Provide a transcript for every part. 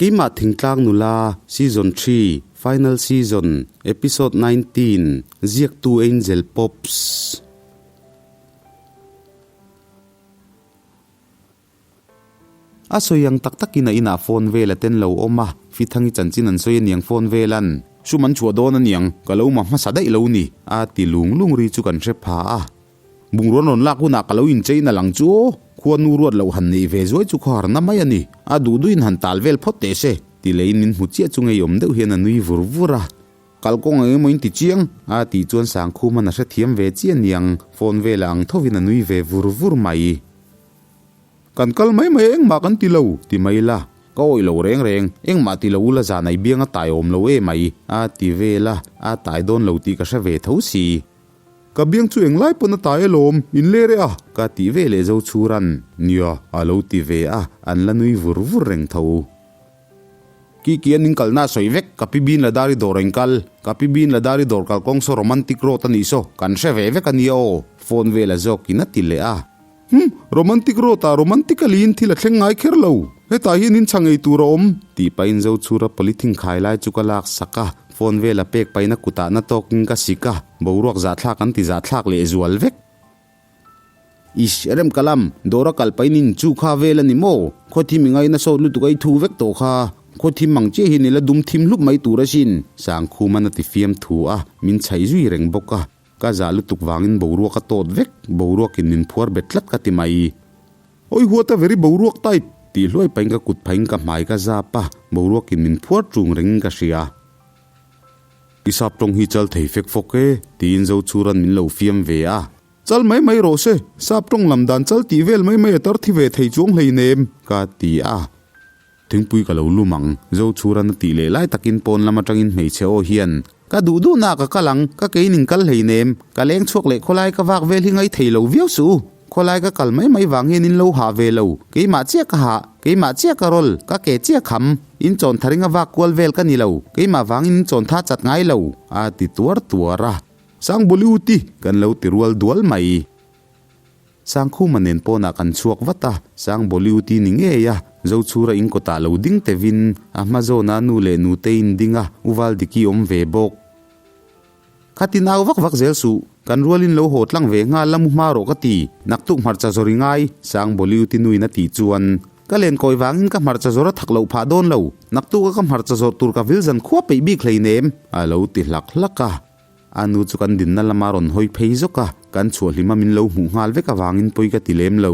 Keimah Thingtlang Nula, Season Xii, Final Season, Episode 19, Ziaktu Angel Pops. A sawi ang tak takin a inah phone vel a ten lo awm a, Fithangi chanchin an sawi aniang phone velan. Sum an chhuah dawn aniang, ka lo ma hmasa daih lo ni, a ti lung lung ri chu kan hre pha a. Bungrawn rawn lak hunah ka lo inchein a lang chu aw, khua nu ruat loh han neih ve zuai chu khawharna mai a ni, a duh duhin han tal vel phawt teh se, ti leiin min hmu chiah chu ngeiawm deuh hian a nui vur vur a. Kalkawng eng emaw in ti chiang? a tih chuan Sangkhum han a hrethiam ve chiah aniang, phone velah ang thovin a nui ve vur vur mai. Kan kal mai mai engmah kan ti lo, ti mai la, ka awih lo reng reng, engmah ti lo ula zan ai biang a tai awm lo e mai, a ti vel a, a tai dawn lo tih ka hre ve tho si. Ka biang chu englai pawn a tai alawm, in ler e a, ka tih ve leh zo chhuran, nia, a lo ti ve a, an la nui vur vur reng tho. Ki ki an inkalna a sawi vek, ka pi bin ladari dawr a inkal, ka pi bin ladari dawr kalkawng saw romantic road a nih saw, kan hre ve vek a nia aw, phone vel a zawkin a ti leh a. Hum, romantic road ah romantically in thil a thleng ngai kher lo, hetah hian in chha ngei tur a awm, tih pahin Zochhura polythene khai lai chu ka lak sak a, phone vel a pek pahin a kutah na tawkin ka sik a, boruak zahthlak an ti zahthlak leh zual vek. Ish, rem ka lam, dawr a kal pahin in chu kha vel a ni maw? Khaw thim i ngaina sawt lutuk a i thu vek tawh kha. Khaw thim ang chiah hian i la dum thim hlup mai tur asin, Sangkhuman a ti fiam thu a, min chhaih zui reng bawk a. Ka zah lutuk vangin boruak a tawt vek, boruakin min phuar bet tlat ka ti mai. Oi huat a very boruak type! tih hluai pahin ka kut phahin ka hmai ka zap a, boruakin min phuar tung rengin ka hria. I sap tawng hi chal thei fek fawk e, tiin Zochhuran min lo fiam ve a. Chal mai mai rawh se, sap tawng lam dan chal tih vel mai mai a tar thi ve thei chuang hleinem, ka ti a. Thingpui ka lo lum ang, Zochhuran a tih leh lai takin pawn lam atangin hmeichhe aw hian, Ka duh duhna ka kal ang, ka kein in kal hleinem, ka leng chhuak leh khawlai ka vak vel hi ngai thei lo viau suh u. Khawlai ka kal mai mai vang hian in lo hah ve lo, keimah chiah ka hah, keimah chiah ka rawl, ka ke chiah kham, in chawn tharing a vak kual vel ka ni lo, keimah vangin in chawn tha chat ngai lo, a ti tuar tuar a. Sangbawli u ti, kan lo ti rual dual mai. Sangkhuma nen pawnah kan chhuak vat a, Sangbawli u ti ni ngei a, Zochhura in kawtah lo ding tevin, a hma zawna nu leh nute in ding a, U Valdiki awm ve bawk. Khatin au vak vak zel suh, kan rualin lo haw tlang ve nghal la mu hma rawh ka ti, naktuk hmarcha zawr i ngai, Sangbawliu ti nuin a tih chuan ka len kawi vangin ka hmarcha zawr a thak loh phah dawn lo, naktuka ka hmarcha zawrh tur ka vil zan khua peih bik hleinem, a lo ti hlak hlak a. A nu chu kan dinna lama rawn hawi phei zawk a, kan chhuah hlima min lo hmuh nghal vek avangin pawi ka ti lem lo.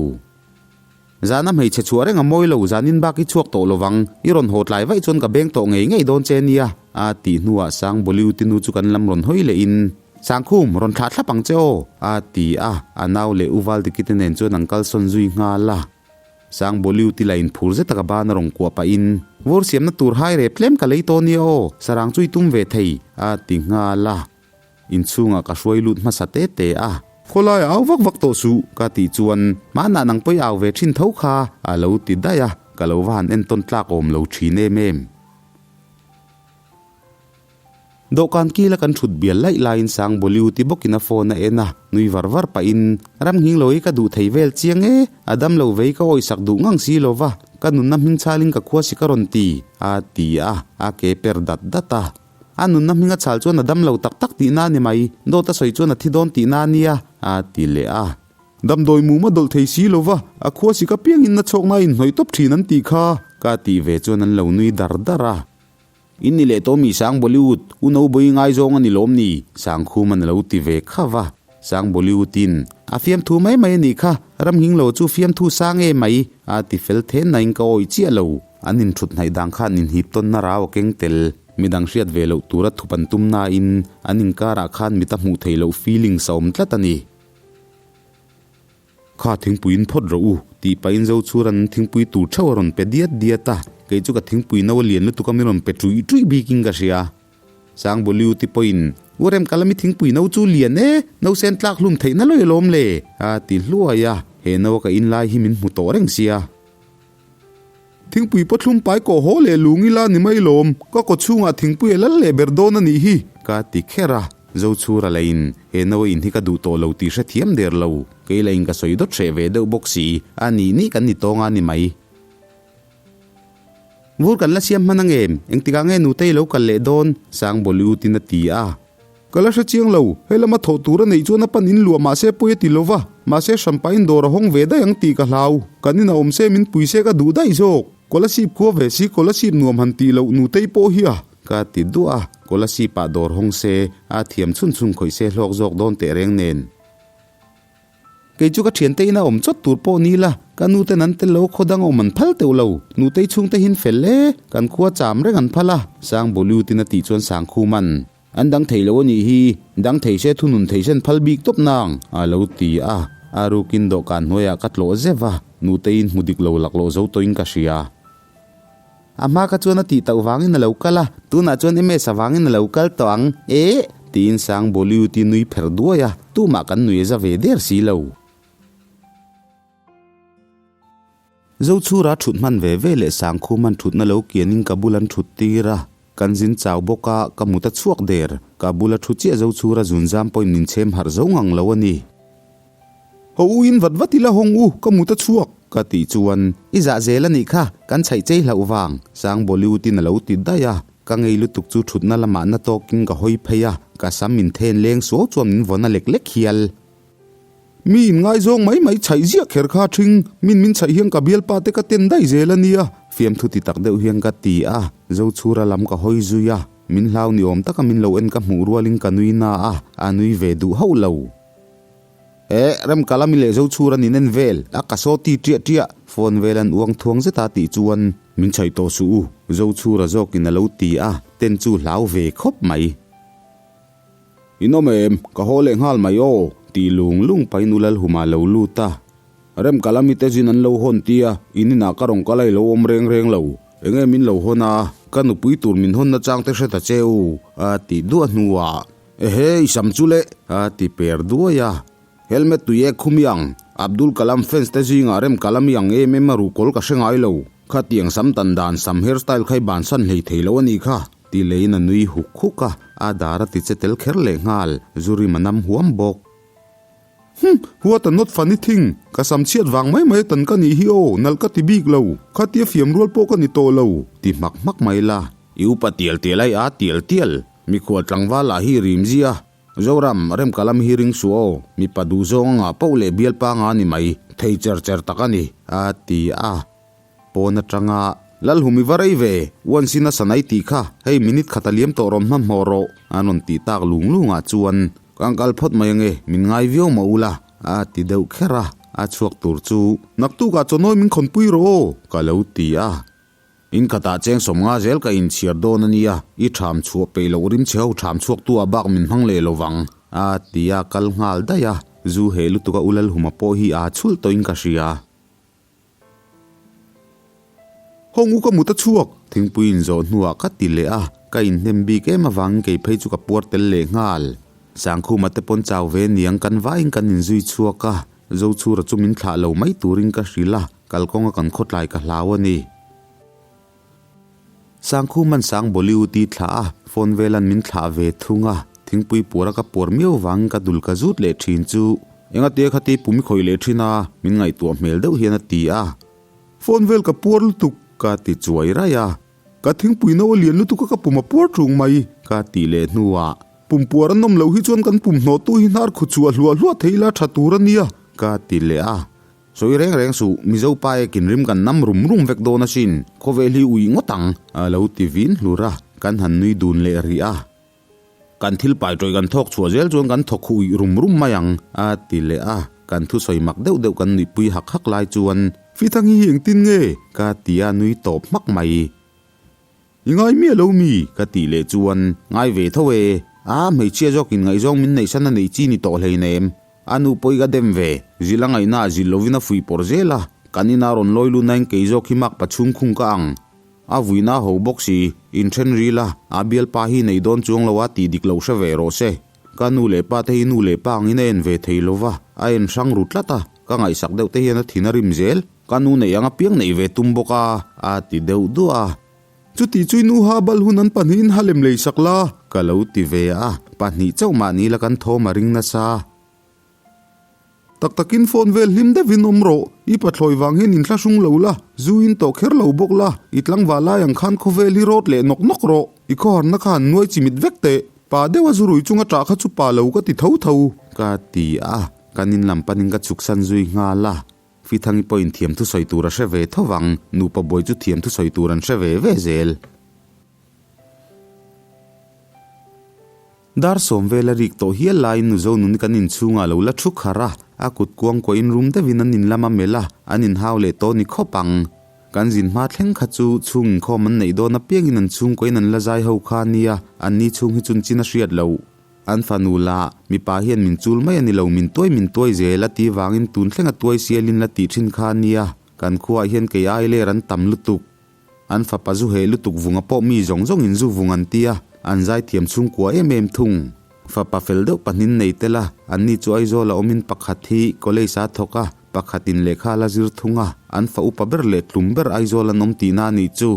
Zana hmeichhe chhuah reng a mawi lo, zanin bak i chhuak tawh lovang, i rawn haw tlai vaih chuan ka beng tawh ngei ngei dawn che nia, a tih hnuah Sangbawliu tinu chu kan lam rawn hawi lehin, Sangkhum, rawn thlah thlap ang che aw, a ti a, a nau leh U Valdiki te nen chuan an kalsawn zui nghal a. Sangbawliu ti la inphur zet a ka ban a rawn kuah pahin, Vur siamna tur hai rep tlem ka lei tawh nia aw, sarang chu i tum ve thei, a ti nghal a. Inchhungah ka hruai lut hmasa te te a. Khawlai au vak vak tawh suh ka tih chuan hmanah nang pawh i au ve thin tho kha a lo ti daih a, ka lo va han entawn tlak awm lo thin em em. Dawhkan kila kan thut bial laih laiin Sang Boliu ti bawkin a phone a en a, nui var var pahin, Ram nghing lo hi ka duh thei vel chiang e, a dam lo vei ka awisak duh ngang si lo va, ka nunna hming chhalin ka khua si ka rawn ti, a ti a, a ke per dat dat a. A nunna hming a chhal chuan a dam lo tak tak tihna a ni mai, dawt a sawi chuan a thi dawn tihna a nia, a ti leh a. Damdawi mum a dawlh thei si lo va, a khua sik apiangin na chhawkna a inhnawih tawp thin an tih kha, ka tih ve chuan an lo nui dar dar a. In ni leh tawh mi Sang Bollywood, u Nobawi ngaizawng a ni lawm ni? Sangkhuman a lo ti ve kha va. Sang Bollywood-in, A fiamthu mai mai a nih kha, ramhing lo chu fiamthu sang e mai, a ti fel then nain ka awih chiah lo. An inthut hnaih dan khan inhip tawnna rau a keng tel. Midang hriat ve loh tura thup an tum nain an inkarah khan mit a hmuh theih loh feelings a awm tlat a ni. Kha thingpuiin phawt rawh u, tih pahin Zochhuran thingpui tur theuh a rawn pe diat diat a, kei chu ka thingpui no a lian lutuk a min rawn pe ṭuih ṭuih bikin ka hria. Sangbawliu ti pawhin, U Remkalami thingpui no chu lian e, no sen tlak hlum theihna lawi alawm le, a ti hluai a, he no a ka in lai hi min hmu tawh reng sia. Thingpui pawthlum pai kawh haw leh lung ila ni mai lawm, ka kaw chhungah thingpui a lal leh ber dawn a nih hi, ka ti kher a. Zochhura lahin he no in hi ka duh tawh lo tih hrethiam der lo, kei lahin ka sawi dawt hreh ve deuh bawk si, a nih nih kan ni tawng a ni mai. Vur kan la siam hman ang em? Engtikah nge Nutei lo kal leh dawn? Sangbawliutin a ti a. Ka la hre chiang lo, he lama thawh tur a neih chuan a pan in luah mahse pawi a ti lo va, mahse hranpain dawr a hawng ve daih ang tih ka hlau. Kan inah awm se min pui se ka duh daih zawk. Kolasib khua ve si Kolasib nuam han tih loh Nutei pawh hi a. Ka ti duah a, Kolasib ah dawr hawng se, a thiam chhun chhun khawih se hlawk zawk dawn teh reng nen. Kei chu ka thiante ina awm chawt tur pawh ni la, ka nu ten an tel lo khaw dang awm an phal teuh lo, nutei chhungte hin fel e, kan khua cham reng an phal a, Sangbawliutin a tih chuan Sangkhuman, An dang thei lo a nih hi, dang thei se thunun thei sen phal bik tawp nang, a lo ti a, a rukin dawhkan hnuaiah ka tlawh zeuh a, nuteiin hmu dik lo laklawh zo tawhin ka hria. A hma kha chuan a tih tauh vangin a lo kal a, tunah chuan MS avangin a lo kal tawh ang, eh! tiin Sang Bollywood-i nui pherh duai a, tumah kan nui a za ve der si lo. Zochhura thut hman ve ve leh Sangkhuman thutna lo kianin ka bul an thut tir a, kan zin chau bawk a, ka mut a chhuak der, ka bula thu chiah Zochhura zunzam pawhin min chhem harh zo ngang lo a ni. Ho u in vat vat ila hawng u, ka mut a chhuak, ka tih chuan, I zah zel a nih kha, kan chhaih chei hlauh vang, Sang Bollywood-in a lo ti daih a, ka ngei lutuk chu thutna lamah na tawkin ka hawi phei a, ka sam min then leng suau chuan min vawn a lek lek hial. Mi in ngaizawng mai mai chhaih ziah kher kha ṭhing, min min chhaih hian ka bialpa te ka ten daih zel a nia, fiamthu ti tak deuh hian ka ti a, Zochhura lam ka hawi zui a, min hlau ni awm taka min lo en ka hmuh rualin ka nui na a, a nui ve duh hauh lo. Eh, Remkalami leh Zochhur an inen vel, a ka saw ti ṭiah ṭiah, phone vel an uang thuang zet a tih chuan, Min chhaih tawh suh u, Zochhura zawkin a lo ti a, ten chu hlau ve khawp mai. In awm em, ka haw leh nghal mai aw, tih lung lung pahin U Lalhuma a lo lut a. Remkalami te zin an lo hawn tia, in inah ka rawn kal a i lo awm reng reng lo, enge min lo hawn a, ka nupui tur min hawn nachang te hre ta che u, a tih duah hnuah, Ehe, i sam chu le, a ti per duai a. Helmet tui ek khumi ang, Abdul Kalam fans te zingah rem kalam i ang em em a ruhkawl ka hre ngai lo. Khatiang sam tan dan sam hair style kha i bansan hlei thei lo a nih kha, ti leiin a nui huk huk a, a dar a ti che tel kher leh nghal, zu rim a nam huam bawk. Hum, what a not funny thing, ka sam chhiat vang mai mai atan ka nih hi aw, nalh ka ti bik lo, khatia fiam rual pawh ka ni tawh lo, ti hmak hmak mai la. I upa tial tial ai a tial tial. Mikhual tlangval lah hi rim zia. Zoram, Remkalam hi ring suh aw, mipa duh zawng a ngah poh leh bialpa nga ni mai, thei cher cher tak a ni, a ti a. Pawn atanga, Lalhum i va rei ve, uan sin a sanai tih kha, hei minute khat a liam tawh rawn hmanhmawh rawh, an rawn tih tak lung lungah chuan, Kan kal phawt mai ange, min ngai viau mah ula, a ti deuh kher a, a chhuak tur chu, Naktukah chawnawi min khawnpui rawh aw, ka lo ti a. In khatah cheng sawmnga zel ka inchhiar dawn a nia, i ṭham chhuah peih loh rim chhe ho ṭham chhuaktu ah bak min hmang leh lo vang, a ti a, kal nghal daih a, zu heh lutuk a u Lalhuma pawh hi aa chhulh tawhin ka hria. Hawng u ka mut a chhuak, thingpui inzawh hnuah ka ti leh a, ka inhnem bik em avangin kei phei chu ka puar tel leh nghal. Sangkhuma te pawn chau ve niang kan vaiin kan inzui chhuak a, Zochhura chu min thlah lo mai turin ka hrilh a, kalkawnga kan khawtlai ka hlau a ni. Sangkhuman sang Bollywood-i thlah a, phone velan min thlah ve thung a, thingpui puara ka puar miau vangin ka dul ka zut leh thin chu. Engatia khati pum i khawih leh thin a, min ngaihtuah hmel deuh hian a ti a. Phone vel ka puar lutuk, ka ti chuai raih a. Ka thingpui no a lian lutuk a ka pum a puar ṭung mai, ka tih leh hnuah pum puar an awm loh hi chuan kan pum hnawhtu hi hnar khu chhuah hluah hluah thei ila ṭha tur a nia, ka ti leh a. Sawi reng reng suh, Mizo pa e kinrim kan nam rum rum vek dawn asin, khawvel hi ui ngawt ang, a lo ti vin hlur a, kan han nui dun leh rih a. Kan thil pai ṭawih kan thawk chhuah zel chuan kan thawk khuh rum rum mai ang, a ti leh a. Kan thusawi mak deuh deuh kan nuihpui hak hak lai chuan, Fithangi hi engtin nge? ka ti a, nui tawp hmak mai. I ngai miah lo mi? ka tih leh chuan, Ngai ve tho e. A, hmeichhia zawkin ngaihzawng min neihsan a neih chi ni tawh hleinem. A nu pawh i ka dem ve. Zilh a ngaihna ah zilh lovin a fuih pawr zel a. Kan ina rawn lawi lut nain kei zawk hi mak pachhung khung ka ang. A vuina ho bawk si, inthen ril a, a bialpa hi nei dawn chuang lo a tih dik lo hre ve rawh se. Ka nu leh pa te hi nu leh pa angin a en ve thei lo va, a en hrang ru tlat a, ka ngaihsak deuh te hian a thin a rim zel. Ka nu neih ang apiang neih ve tum bawk a, a ti deuh duah a. Chuti chu i nu ha bal hun an pahnihin ha lem lei sak la, ka lo ti ve a, pahnih chauh mahni la kan thawm a ring nasa. Tak takin phone vel hlim deuhin awm rawh, i pathlawi vang hian inthlahrung lo la, zu in tawh kher lo bawk la, i tlangval lai ang khan khawvel hi rawt leh nawk nawk rawh, i khawharna kha han nuai chimit vek teh, pa deuha zu rui chunga ṭah kha chu pa lo ka ti tho tho. Ka ti a, kan in lam panin ka chhuksan zui nghal a, Fithangi pawhin thiamthu sawi tur a hre ve tho vang, nupa buai chu thiamthu sawi tur an hre ve ve zel. Dar Sawmvela rik tawh hial laiin nu Zonuni kan inchhungah a lo la thu kharh a, a kut kuang kuahin rum deuhin an in lam a melh a, an inhau leh tawh ni khawp ang. Kan zin hma thleng kha chu chhung inkhawm an neih dawn apiangin an chhungkuain an la zai ho kha a nia, an ni chhung hi chun chin a hriat loh. An fanu lah, mipa hian min chul mai a ni lo, min tuai min tuai zel a tih vangin tun thlenga tuai sialin la tih thin kha a nia, kan khuaah hian kei ai ler an tam lutuk. An fapa zu heh lutuk vunga pawh mi zawng zawngin zu vung an ti a, an zaithiam chhungkua em em thung. Fapa fel deuh pahnin nei tel a, anni chu Aizawl a awmin pakhat hi college a thawk a, pakhatin lehkha a la zir thung a, an fa upa ber leh tlum ber Aizawl an awm tihna a nih chu.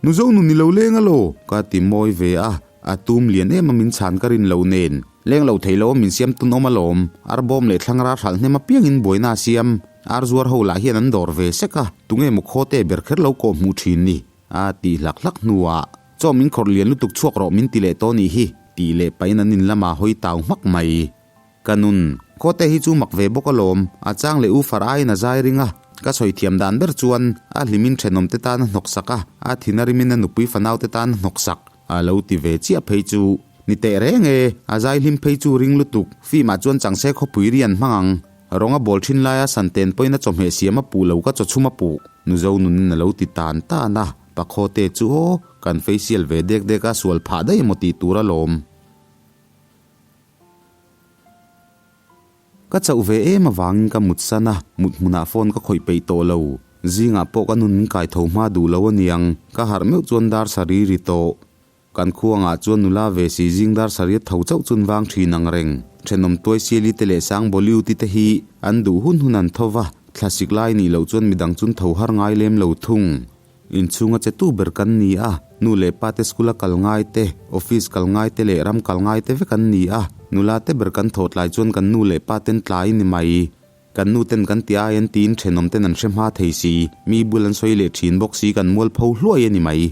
Nu zo nun i lo leng a law? Ka ti mawi ve a, a tum lian em a min chhan ka rin lo nen. Leng lo thei lo a min siam tun awm alawm. Arbawm leh thlangra hralh hnem apiangin buaina a siam. Ar zuar ho lah hian an dawr ve sek a, tunge maw khawte ber kher lo kawh hmuh thin ni? A tih hlak hlak hnuah, Chaw min khawrh lian lutuk chhuak rawh min ti leh tawh nih hi, tih leh pahin an in lamah hawi tau hmak mai. Ka nun, khawte hi chu mak ve bawk alawm, a chang leh u far aiin a zai ring a, ka sawi thiam dan ber chuan a hlimin thenawmte tan a hnawk sak a, a thin a rimin a nupui fanaute tan a hnawk sak. A lo ti ve chiah phei chu, Ni teh reng e, a zai hlim phei chu ring lutuk, film ah chuan changse khawpui ri an hmang ang. Rawng a bawl thin laia santen pawhin a chawhmeh siam a puh lo ka chawchhum a puh. Nuzo nunin a lo ti tan tan a, Pakhawte chu aw, kan facial ve dek dek a sual phah daih emaw tih tur alawm. Ka chauh ve em avangin ka mut san a, mut hmunah phone ka khawih peih tawh lo. Zingah pawh ka nun min kai tho hma duh lo aniang, ka harh meuh chuan dar sari ri tawh. Kan khuangah chuan nula ve si zing dar sariat tho chauh chun vang thin ang reng. Thenawm tuai Siali te leh Sang Boliuti te hi an duh hun hun an tho va, thlasik lai nih loh chuan midang chun tho har ngai lem lo thung. Inchhunga che tu ber kan ni a, nu leh pa te school a kal ngai te, office kal ngai te leh ram kal ngai te vek an ni a, nula te ber kan thawh tlai chuan kan nu leh pa ten tlai ni mai. Kan nu ten kan ti ai an tiin thenawm ten an hre hma thei si, mi bul an sawi leh thin bawk si kan mualpho hluai a ni mai.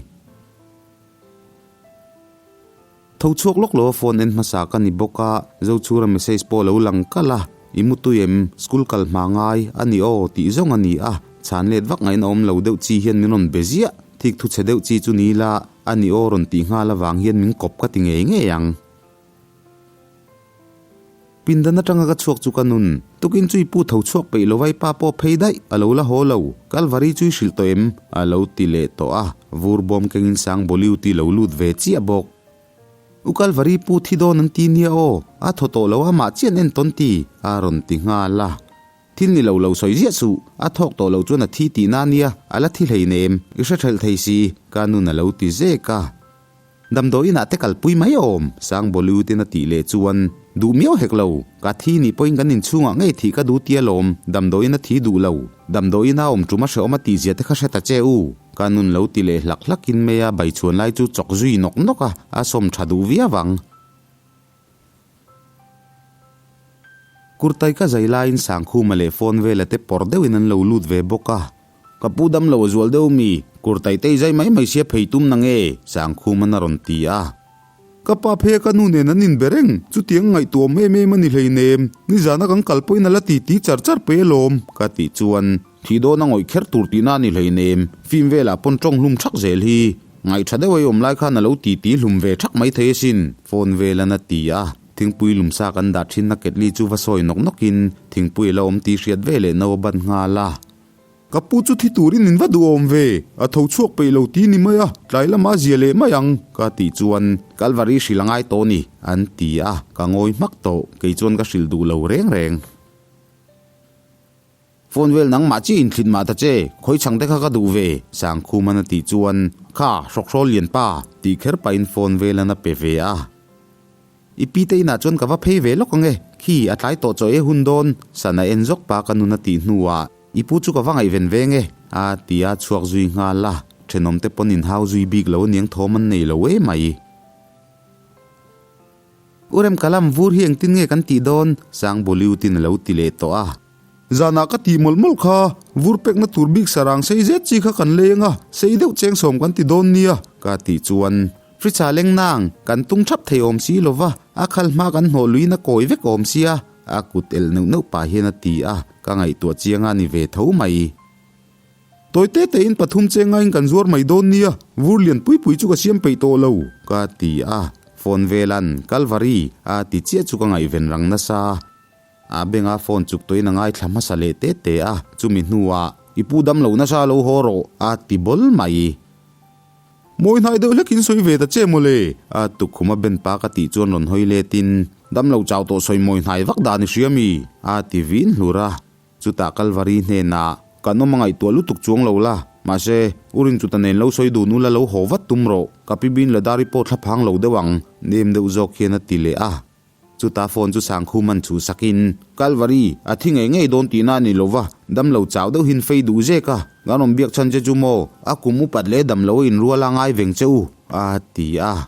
Tho chhuak lawk lo a phone en hmasa ka ni bawk a, Zochhura message pawh lo lang kalh a, I mu tui em? School kal hma ngai a ni aw tih zawng a ni a, chhan let vak ngaihna awm lo deuh chi hian min rawn be ziah, thik thu chhe deuh chi chu ni la a ni aw rawn tih nghal avang hian min kawp ka ti ngei ngei ang. Pindan atanga ka chhuak chu ka nun. Tukin chu i pu tho chhuak peih lo vai pa pawh phei daih, a lo la haw lo. Kalvari chu i hrilh tawh em? A lo ti leh tawh a, vur bawm kengin sang Boliuti lo lut ve chiah bawk. U Kalvari pu thi dawn an ti nia aw, a thaw tawh lo a mah chian en tawn ti, a rawn ti nghal a. Thil ni lo lo sawi ziah suh, a thawk tawh lo chuan a thi tihna nia, a la thi hleinem, i hre thelh thei si, ka nun a lo ti zek a. Damdawi inah te kalpui mai awm, Sang Bawliutin a tih leh chuan, Duh miau hek lo, ka thi nih pawhin kan inchhungah ngei thih ka duh tia lawm, damdawiin a thi duh lo, damdawiin a awm tum a hrehawm a tihzia te kha hre ta che u, ka nun lo ti leh hlak hlakin mai a baichhuan lai chu chawk zui nawk nawk a, a sawm tha duh viau ang. Kurtai ka zai laiin Sangkhuma leh phone vela te pawr deuhin an lo lut ve bawk a. Ka pu dam lo a zual deuh mi, kurtai te i zai mai mai sia phei tum na nge? Sangkhuman a rawn ti a. Ka pa phei a ka nu nen an inbe reng, chutiang ngaihtuahawm em em a ni hleinem, nizana kan kal pawhin a la ti ti char char pei alawm, ka tih chuan thih dawn a ngawih kher tur tihna a ni hleinem, film velah pawn tawng hlum thak zel hi. Ngaihṭha deuh a i awm lai khan a lo ti ti hlum ve ṭhak mai thei asin, phone velan a ti a. Thingpui lumsa kan dah ṭhinna ketli chu va sawi nawk nawkin thingpui a la awm tih hriat ve leh no a ban nghal a. Ka pu chu thi turin in va duhawm ve, a tho chhuak peih lo ti ni mai a, tlai lama a zia leh mai ang, ka tih chuan Kalvari hrilh a ngai tawh ni, an ti a, ka ngawi hmak tawh, kei chuan ka hrilh duh lo reng reng. Phone vel nangmah chiah in thlit mah ta che, khawi chhang te kha ka duh ve, Sangkhuman a tih chuan, Kha, hrawkhrawl lian pa, tih kher pahin phone vel an a pe ve a. I pi te inah chuan ka va phei ve lawk ang e, khi a tlai tawh chaw e hun dawn, sana en zawk pa ka nun a tih hnuah, I pu chu ka va ngaihven veng e, a ti a chhuak zui nghal a, thenawm te pawn inhau zui bik lo aniang thawm an nei lo e mai. U Remkalam, vur hi engtin nge kan tih dawn? Sangboliutin a lo ti leh tawh a. Zanah ka tih mawlh mawlh kha, vur pekna tur bik sarang sei zet chi kha kan leng a, sei deuh cheng sawm kan ti dawn nia, ka tih chuan Fritza leng nang, kan tung thap thei awm si lo va, a khal hma kan hnawh luiin a kawi vek awm sia, a kut elh neuh neuh pah hian a ti a, ka ngaihtuah chiang a ni ve tho mai. Tawi te tein pathum chengain kan zuar mai dawn nia, vur lian pui pui chu ka siam peih tawh lo, ka ti a, phone velan Kalvari a ti chiah chu ka ngaihven rang nasa. A benga phone chuk tawhin a ngaithla hmasa leh te te a, chumi hnuah i pu dam lo nasa lo haw rawh a ti bawl mai. Mawi hnai deuh hlekin sawi ve ta che mawle a tukkhuma ben pa ka tih chuan rawn hawi letin dam lo chau tawh sawi mawi hnai vak dan i hria mi a ti vin hlur a. Chutah Kalvari hnenah, Kan awm a ngaihtuah lutuk chuang lo la, mahse, u Rinchuta nen lo sawi dun ula lo haw vat tum rawh, ka pi bin Ladari pawh thla phang lo deuh ang, nem deuh zawk hian a ti leh a. Chutah phone chu Sangkhum an chhuhsakin, Kalvari, a thi ngei ngei dawn tihna a ni lo va, dam lo chau deuhin fei duh zek a, kan rawn biak chhan che chu maw, a kum upat leh dam lo a inrual a ngai veng che u, a ti a.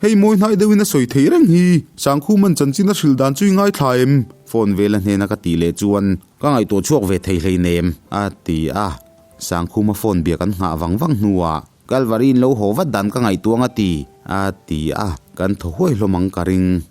Hei mawi hnai deuhin a sawi thei reng hi, Sangkhuman chanchin a hrilh dan chu i ngaithla em? Phone vela hnena ka tih leh chuan ka ngaihtuah chhuak ve thei hleinem, a ti a. Sangkhuma phone biak an nghah vang vang hnuah Kalvari in lo haw vat dan ka ngaihtuah ang a ti, a ti a, kan thaw huai hlawm ang ka ring.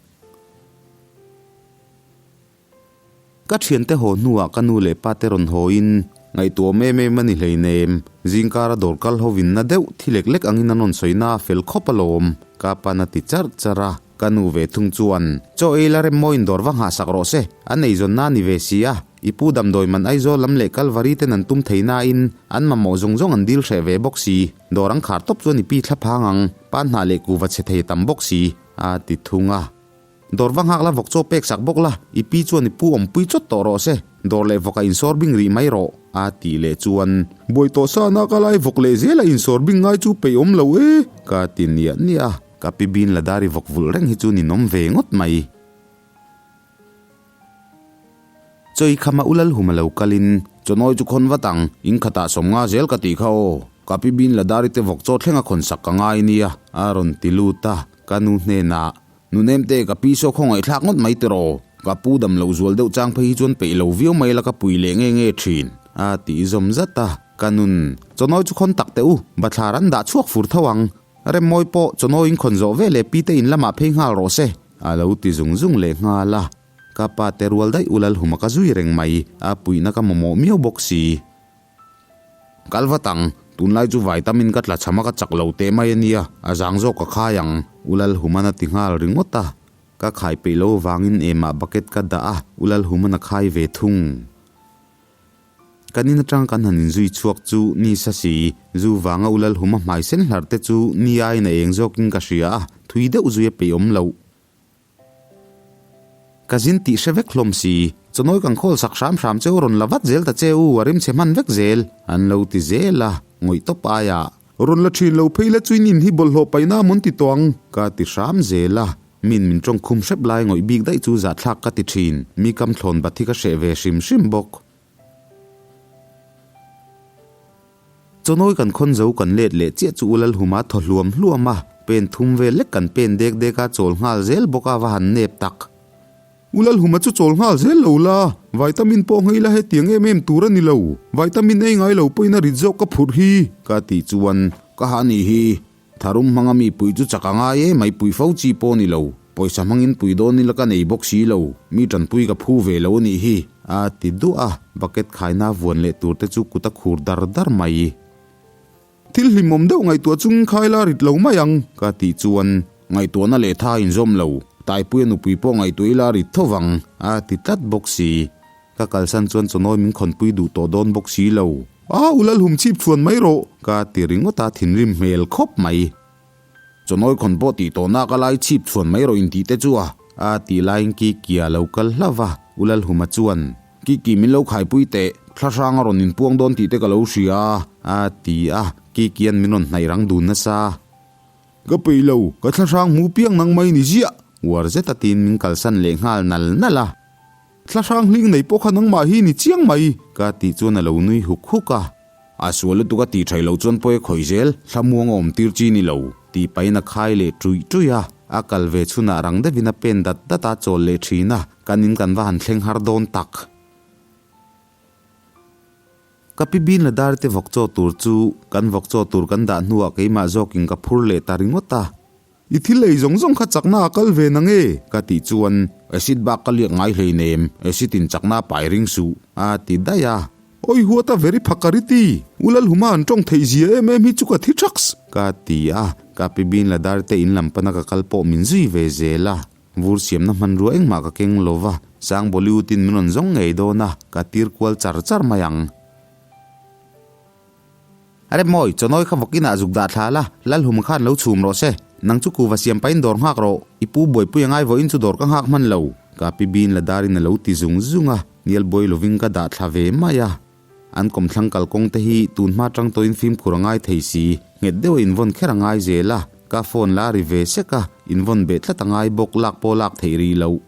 Ka thiante haw hnuah ka nu leh pa te rawn hawiin, Ngaihtuahawm em em a ni hleinem, zingkara dawr kal hovin na deuh thi lek lek angin an rawn sawi na a fel khawp alawm, ka pa'n a ti charh charh a. Ka nu ve thung chuan, Chaw ei la rem mawiin dawr va nghahsak rawh se, an eizawnna a ni ve si a, i pu damdawi man Aizawl lam leh Kalvari ten an tum thei nain an mamawh zawng zawng an dil hreh ve bawk si, dawr an khar tawp chuan i pi thla phang ang, pan hnah leh kuva chhe thei tam bawk si, a ti thung a. Dawr va nghak la vawk chaw pek sak bawk la, i pi chuan i pu awmpui chawt tawh rawh se, dawr leh vawk a insawr bing rih mai rawh, a tih leh chuan, Buai tawh sa na ka lai vawk leh zel a insawr bing ngai chu peih awm lo e, ka ti niah niah a, ka pi bin la dari vawk vulh reng hi chu ninawm ve ngawt mai. Chawi khama u Lalhuma lo kalin, Chawnawi chu khawn vat ang, in khatah sawmnga zel ka tih kha aw, ka pi bin la dari te vawk chaw thleng a khawn sak ka ngai nia, a rawn ti lut a, ka nu hnenah, Nunemte, ka pi saw khawngaihthlak ngawt mai tiraw? Ka pu dam loh zual deuh chang phei hi chuan peih lo viau mai la ka pui leh nge nge thin, a tih zawm zat a. Ka nun, chawnawi chu khawn tak teh u, bathlar an dah chhuak fur tho ang. Remmawi pawh chawnawi in khawn zawh veleh pi te in lamah phei nghal rawh se, a lo ti zung zung leh nghal a. Ka pa te rual daih u Lalhuma ka zui reng mai, a puihna ka mamawh miau bawk si. Kal vat ang, tunlai chu vaitamin ka tla chham a ka chak lo teh mai a nia, a zang zawk ka khai ang, U Lalhuman a ti nghal ringawt a. Ka khai peih lo avangin emah bucket ka dah a, U Lalhuman a khai ve thung. Kan in atang kan han inzui chhuak chu ni sa si, zu vanga U Lalhuma hmai sen hlarh te chu ni aiin a eng zawkin ka hria a, thui deuh zui a peih awm loh. Ka zin tih hre vek hlawm si, chawnawi kan khawl sak hram hram cheu rawn la vat zel ta che u, a rim chhe hman vek zel, an lo ti zel a, ngawih tawp aiah. Rawn la thin lo phei la chuin in hi bawlhhlawh paihna a mawn ti tawh ang, ka ti hram zel a, min min tawng khum hrep lai ngawih bik daih chu zahthlak ka ti thin, mi kam thlawn bat hi ka hreh ve hrim hrim bawk. Chawnawi kan khawn zo kan let leh chiah chu U Lalhuma thaw hluam hluam a, pen thum vel lek kan pen dek dek a chawl nghal zel bawk a va han nep tak. U Lalhuma chu chawl nghal zel lo la, vitamin pawh nghei la hetiang em em tur a ni lo, vitamin ei ngai lo pawhin a rit zawk ka phurh hi ka tih chuan ka ha nih hi. Tharum hmanga mi pui chu chak a ngai e mai pui fo chi pawh ni lo, pawisa hmangin pui dawn ila ka nei bawk si lo, mi tanpui ka phu ve lo a nih hi, a ti duah a, bucket khaina vuan leh tur te chu kut a khur dar dar mai. Thil hlimawm deuh ngaihtuah chungin khai la rit lo mai ang, ka tih chuan ngaihtuahna leh tha a inzawm lo, Taipuia nupui pawh ngaihtuah ila rit tho vang, a ti tlat bawk si. Ka kalsan chuan chawnawi min khawnpui duh tawh dawn bawk si lo. A, u Lalhum chhip chhuan mai rawh! Ka ti ringawt a, thinrim hmel khawp mai. Chawnawi khawn pawh tih tawh nak a lai chhip chhuan mai rawh intih te chu a. A tih laiin Kiki a lo kal hlauh a, u Lalhuma chuan, Kiki min lo khaipui teh, thla hrang a rawn inpuang dawn tih te ka lo hria a, a ti a, Kikian min rawn hnaih rang dun nasa. Ka peih lo, ka thla hrang hmu piang nang mai ni ziah! Uar zet a tiin min kalsan leh nghal nal nal a. Thla hrang hling nei pawh kha nangmah hi ni chiang mai, ka tih chuan a lo nui huk huk a. A sual lutuk a tih thaih loh chuan pawi a khawih zel, thlamuang a awm tir chi ni lo, tih pahin a khai leh ṭuih ṭuih a. A kal ve chhunah rang deuhin a pen dat dat a chawl leh thin a, kan in kan va han thleng har dawn tak. Ka pi bin la dar te vawk chaw tur chu kan vawk chaw tur kan dah hnuah keimah zawkin ka phur leh ta ringawt a. I thil ei zawng zawng kha chakna a kal ve na nge? Ka tih chuan acid bak ka liak ngai hleinem, acid in chakna a pai ring suh, a ti daih a. Awi huat a very phakariti, U Lalhuma an tawng theih zia em em hi chu ka thi thaks, ka ti a. Ka pi bin la dar te in lam pana ka kal pawh min zui ve zel a. Vur siamna hmanrua engmah ka keng lo va, Sang Bollywood-in min rawn zawng ngei dawn a, ka tir kual char char mai ang. Are mawi, chawnawi kha vawk inah zuk dah thla la, Lalhuma khan lo chhum rawh se. Nang chu kuva siam pahin dawr nghak rawh, i pu buaipui a ngai vawiin chu dawr ka nghak hman lo. Ka pi bin la darin a lo ti zung zung a, Nial buai lovin ka dah thla ve mai a. An kawmthlang kalkawng te hi tun hma tang tawhin fimkhur a ngai thei si, nghet deuha invawn kher a ngai zel a, ka phone la ri ve sek a, invawn beh tlat a ngai bawk lak pawh lak theih rih loh.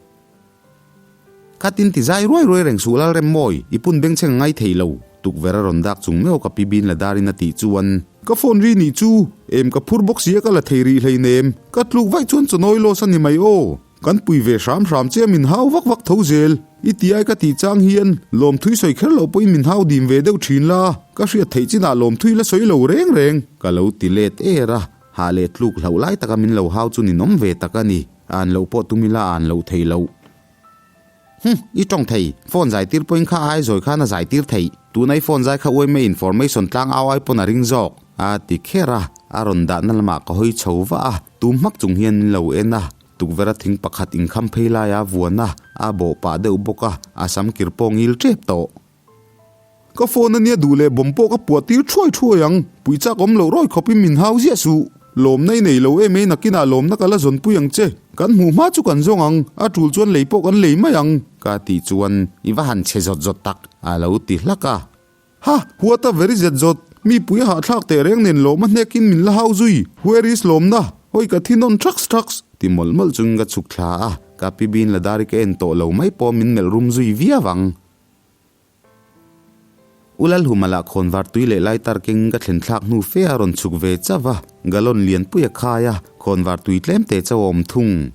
Khatin ti zai ruai ruai reng suh lal rem mawi, i pun bengchheng a ngai thei lo, tukverh a rawn dak chung meuh ka pi bin la darin a tih chuan. Ka phone ri nih chu, em ka phur bawk sia ka la thei rih hleinem, ka tluk vaih chuan chawnawi loss a ni mai aw. Kan pui ve hram hram che a min hau vak vak tho zel. I ti ai ka tih chang hian lawmthui sawi kher loh pawhin min hau dim ve deuh thin la, ka hriat theih chinah lawmthui la sawi lo reng reng. Ka lo ti let er a, hah leh tluk hlauh lai taka min lo hau chu ninawm ve tak a ni. An loh pawh tum ila an loh thei loh. Huh, i tawng thei, phone zai tir pawhin kha ai zawi khan a zai tir theih. Tuna i phone zai kha uaime information tlang au ai pawn a ring zawk, a ti kher a, a rawn dahna lamah ka hawi chho vah a, tum hmak chung hian min lo en a. Tukverha thing pakhat inkham phei laia a vuan a, a bawh pah deuh bawk a, a sam kir pawh ngil tep tawh. Ka phone ania duh leh bawm pawh ka puah tir thuai thuai ang, puih chak awm loh rawi khawpin min hau ziah suh. Lawmna i nei lo em ei nakinah lawmna ka la zawnpui ang che, kan hmuh hma chu kan zawng ang, a tul chuan lei pawh kan lei mai ang. Ka tih chuan i va han chhe zawt zawt tak, a lo ti hlak a. Ha! What a very zet zawt! Mi pui a hahthlak teh reng nen lawm a hnekin min la hau zui! Where is lawmna? Hawi ka thi nawn thaks thaks! Ti mawlh mawlh chungin ka chhuk thla a, ka pi bin ladari ka en tawh lo mai pawh min melh rum zui viau ang. U Lalhuma lah khawnvar tui leh lighter kengin ka thlen thlak hnu fe a rawn chhuk ve chauh a, gallon lianpui a khai a, khawnvar tui tlem te chauh a awm thung.